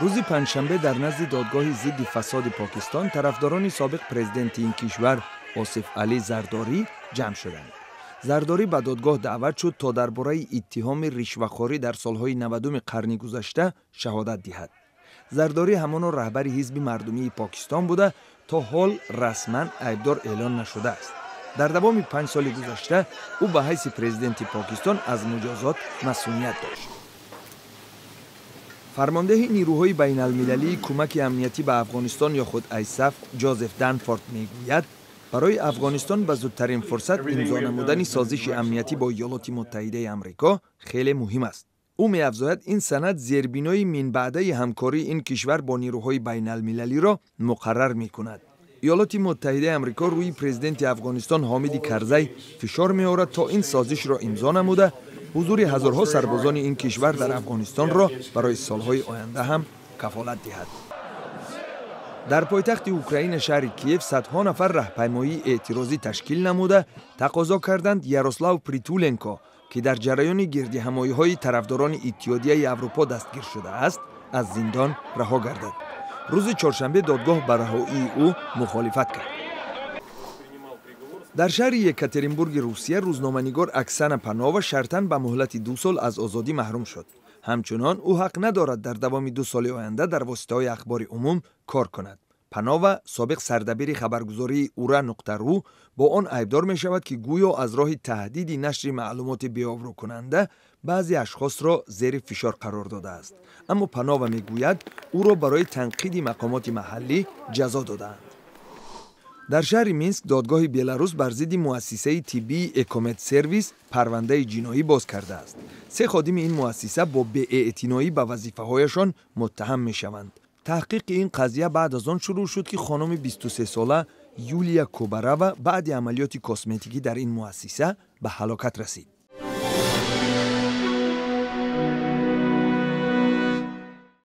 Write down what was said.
Рӯзи панҷшанбе дар назди додгоҳи зидди фасоди Покистон тарафдорони собиқ президенти ин кишвар Осиф Алӣ Зардорӣ ҷамъ шуданд. Зардорӣ ба додгоҳ даъват шуд, то дар бораи иттиҳоми ришвахорӣ дар солҳои 90-уми қарни гузашта шаҳодат диҳад. Зардорӣ ҳамоно раҳбари Ҳизби мардумии Покистон буда, то ҳол расман айбдор эълон нашудааст. Дар давоми 5 соли гузашта ӯ ба ҳайси президенти Покистон аз муҷозот масуният дошт. Фармондеҳи нирӯҳои байналмилалии кӯмаки амниятӣ ба Афғонистон ё худ Айсаф Ҷозеф Данфорд мегӯяд, барои Афғонистон ба зудтарин фурсат имзо намудани созиши амниятӣ бо Иёлоти Муттаҳидаи Амрико хеле муҳим аст. Ӯ меафзояд, ин санад зербинои минбаъдаи ҳамкории ин кишвар бо нирӯҳои байналмилалиро муқаррар мекунад. Иёлоти Муттаҳидаи Амрико рӯи президенти Афғонистон Ҳомиди Карзай фишор меорад, то ин созишро имзо намуда, ҳузури ҳазорҳо сарбозони ин кишвар дар Афғонистонро барои солҳои оянда ҳам кафолат диҳад. Дар пойтахти Украина, шаҳри Киев, садҳо нафар раҳпаймоии эътирозӣ ташкил намуда, тақозо карданд, Ярослав Притуленко, ки дар ҷараёни гирдиҳамоиҳои тарафдорони Иттиҳодияи Аврупо дастгир шудааст, аз зиндон раҳо гардад. Рӯзи чоршанбе додгоҳ ба раҳоии ӯ мухолифат кард. Дар шаҳри Екатеринбурги Русия рӯзноманигор Аксана Панова шартан ба муҳлати 2 сол аз озодӣ маҳрум шуд. Ҳамчунон ӯ ҳақ надорад дар давоми 2 соли оянда дар воситаҳои ахбори умум кор кунад. Панова, собиқ сардабири хабаргузории Ура.ру, бо он айбдор мешавад, ки гӯё аз роҳи таҳдиди нашри маълумоти беобрӯкунанда баъзе ашхосро зери фишор қарор додааст. Аммо Панова мегӯяд, ӯро барои танқиди мақомоти маҳаллӣ ҷазо додаанд. Дар шаҳри Минск додгоҳи Беларус бар зидди муассисаи тиббии Экомед Сервис парвандаи ҷиноӣ боз кардааст. Се ходими ин муассиса бо беэътиноӣ ба вазифаҳояшон муттаҳам мешаванд. Таҳқиқи ин қазия баъд аз он шурӯъ шуд, ки хонуми 23сола Юлия Кубарава баъди амалиёти косметикӣ дар ин муассиса ба ҳалокат расид.